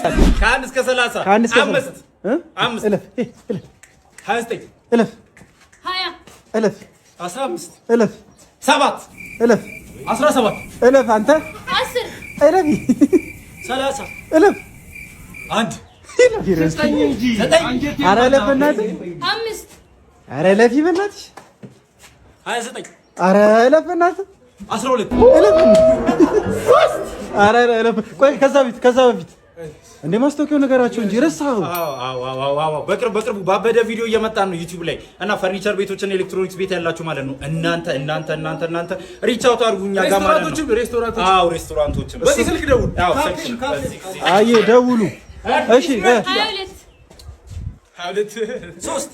ከ1 እስከ 30። ከ1 እስከ 5። እ? 5። እለፍ፣ እለፍ። 29። እለፍ። 20። እለፍ። 15። እለፍ። 7። እለፍ። 17። እለፍ አንተ። 10። እለፍ። 30። እለፍ። 1። እለፍ። 9። ኧረ እለፍ በእናትህ። 5። ኧረ እለፊ በእናትሽ። 29። ኧረ እለፍ በእናትህ። 12። እለፍ። ኧረ እለፍ። ቆይ፣ ከዛ በፊት እንደ ማስታወቂያው ነገራቸው እንጂ ረሳኸው። አዎ፣ በቅርቡ ባበደ ቪዲዮ እየመጣን ነው ዩቲዩብ ላይ። እና ፈርኒቸር ቤቶችን፣ ኤሌክትሮኒክስ ቤት ያላችሁ ማለት ነው፣ እናንተ እናንተ እናንተ እናንተ reach out አድርጉ እኛ ጋር ማለት ነው። ሬስቶራንቶችም ሬስቶራንቶች። አዎ፣ ሬስቶራንቶችም። በዚህ ስልክ ደውል። አዎ፣ ስልክ በዚህ። አየ፣ ደውሉ። እሺ። 22። 22። 3።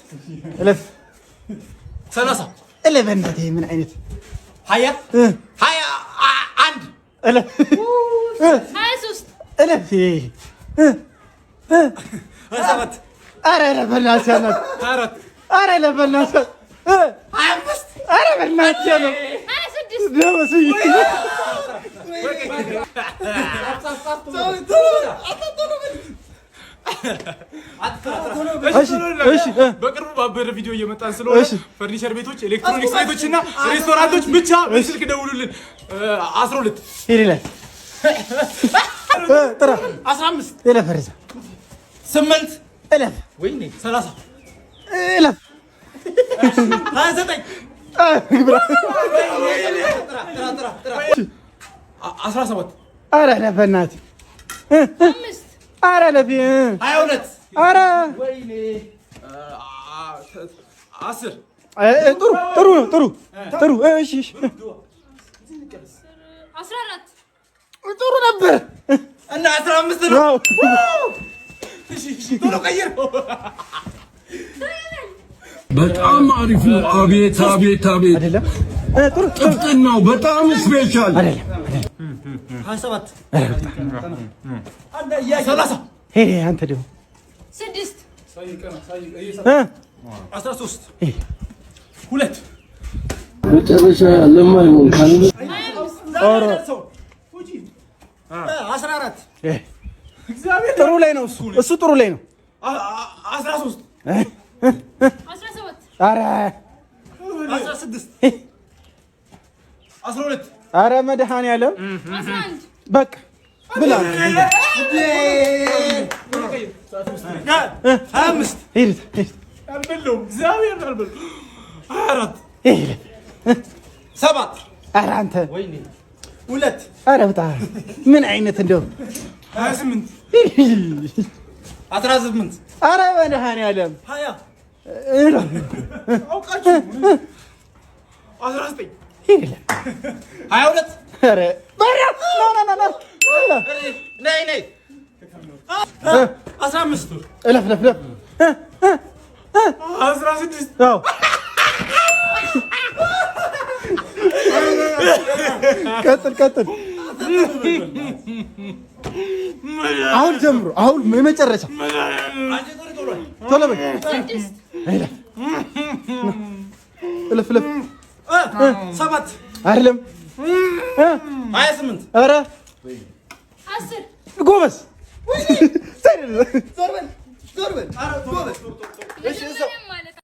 እለፍ። 30። እለፍ በእናትህ፣ ምን አይነት 20። 21። እለፍ። 23። እለፍ። 27። ኧረ እለፍ በእናትህ አናት። 24። ኧረ እለፍ በእናትህ። 25። ኧረ በእናትህ ነው። 26። ደመስዬ። እሺ። በቅርቡ ባበደ ቪዲዮ እየመጣን ስለሆነ ፈርኒቸር ቤቶች፣ ኤሌክትሮኒክስ ቤቶች እና ሬስቶራንቶች ብቻ በስልክ ደውሉልን። 12። ሂድ ይላል። ጥራ። 15። እለፍ ወደዛ። 8። እለፍ። ወይኔ፣ 30። እለፍ። 29። 17። ኧረ እለፍ በእናትህ። 5። ኧረ እለፍ። 22። ኧረ። 10። ጥሩ፣ ጥሩ ነው፣ ጥሩ፣ ጥሩ። እሺ። 14። ጥሩ ነበር። እና 15 ነው። አዎ። ቶሎ ቀይር። በጣም አሪፍ ነው። አቤት አቤት አቤት! አይደለም፣ ጥሩ፣ ጥሩ። ጥፍጥናው በጣም special። አይደለም። 27፣ 30። ሄ፣ አንተ ደግሞ። 6። 13። 2። መጨረሻ ለማይሆን ካለ ኧረ። 14። ጥሩ ላይ ነው እሱ፣ እሱ ጥሩ ላይ ነው። 13። 17። ኧረ። 16። 12። ኧረ መድኃኒዓለም። 11። በቃ ብላ። 25። ሂድ፣ ሂድ። አልበለውም፣ እግዚአብሔር አልበለውም። 24። ሂድ። 7። ኧረ አንተ። 2። ኧረ በጣም ምን አይነት እንደው። 28። 18። ኧረ መድኃኒዓለም። 20። አውቃችሁ። 19። ሂድ። 22። ኧረ በራ፣ ና ና ና ና። ነይ ነይ፣ 15። እለፍ፣ እለፍ፣ እለፍ። 16። አዎ፣ ቀጥል፣ ቀጥል። አሁን ጀምሮ፣ አሁን የመጨረሻ፣ ቶሎ በል። 6። እለፍ፣ እለፍ፣ እለፍ። 7። አይደለም። 28። ኧረ። 10። ጎበዝ። መጀመሪያም